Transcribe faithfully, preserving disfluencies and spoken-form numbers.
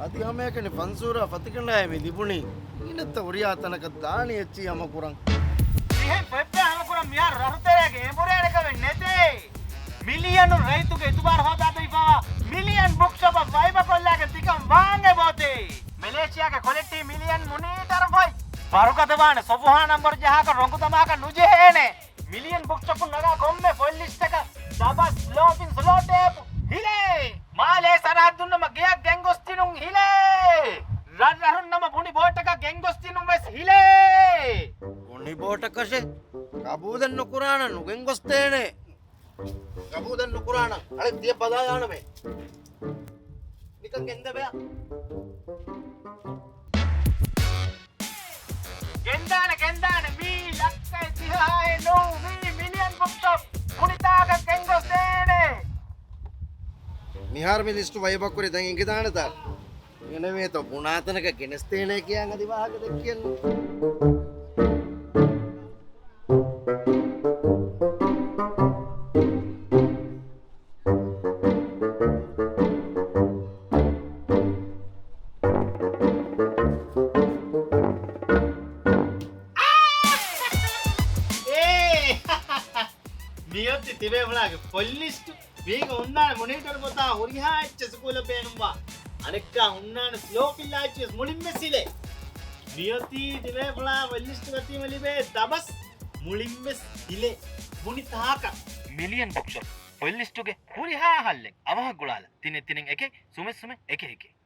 އަދި ހަމައެކަނި ފަންސޫރާ ފަތިގަނޑާއި މި ލިބުނީ. ގިނައްތަ ހުރިހާ ތަނަކަށް ދާނީ އެއްޗިހި ހަމަކުރަން. މިހެން ފޮތްބޭ ހަމަކުރަން މިހާރު ރަށުތެރޭގެ އެނބުރޭނެ ކަމެއް ނެތޭ. މިލިޔަނުން ރައްޔިތުންގެ އިތުބާރު ހޯދާދެވިފައިވާ މިލިޔަން ބުކްޝޮޕަށް ވައިބަކޮށްލާގެން ތިކަން ވާން އެބައޮތޭ. މެލޭޝިޔާގެ ކޮލެޓީ މިލިޔަން މުނީޓަރު ފޮތް. ވަރުގަދަވާނެ ސޮފުހާ ނަންބަރު ޖަހާކަށް ރޮނގު ދަމާކަށް ނުޖެހޭނެ. މިލިޔަން ބުކްޝޮޕުން ނަގާ ކޮންމެ ފޮތް ލިސްޓަކަށް ދަބަސް ސްލޯޕިން ސްލޯ ޓޭޕް ހިލޭ. މާލޭ ސަރަހައްދުން ނަމަ ގެއަށް ގެންގޮސް ދިނުން ހިލޭ. ރަށްރަށުން ނަމަ ބުނި ބޯޓަކަށް ގެންގޮސް ދިނުން ވެސް ހިލޭ. ބުނި ބޯޓަކަށެ؟ ގަބޫލެއް ނުކުރާނަން ނުގެންގޮސްދޭނެ. ގަބޫލެއް ނުކުރާނަން އަޅެ ތިޔަ ބަލާލާނަމޭ. ނިކަން ގެންދެބެއަ. ގެންދާނެ، ގެންދާނެ. މީ ލައްކައެއް ދިހައެއް ނޫން. މީ މިލިޔަން ބުކްޝޮޕް. ބުނިތާކަށް ގެންގޮސްދޭނެ. މިހާރު މި ލިސްޓު ވައިބަކުރި ދެން އެނގިދާނެތަ؟ އެނެވޭތޯ ބުނާތަނަކަށް ގެނެސްދޭނެ ކިޔާ އަދި ވާހަކަ ދެއްކިޔަން. އޭ! މިއޮތީ ތިބޭފުޅާގެ ފޮތް ލިސްޓު. މީގަ ހުންނާނެ މޮނީޓަރު ފޮތާ ހުރިހާ އެއްޗެއް ސުކޫލަށް ބޭނުންވާ. އަނެއްކާ ހުންނާނެ ސްލޯޕިން ލާއެއްޗިވެސް މުޅިންވެސް ހިލޭ. މިއޮތީ ތިބޭފުޅާ ފޮތް ލިސްޓުގަ ތިމަ ލިބޭ ދަބަސް މުޅިންވެސް ހިލޭ. ބުނި ތާކަށް. މިލިޔަން ބުކްޝޮޕް ފޮތް ލިސްޓުގެ ހުރިހާ ހައްލެއް އަވަހަށް ގުޅާލަ. ތިނެއް ތިނެއް އެކެއް، ސުމެއް ސުމެއް އެކެއް އެކެއް.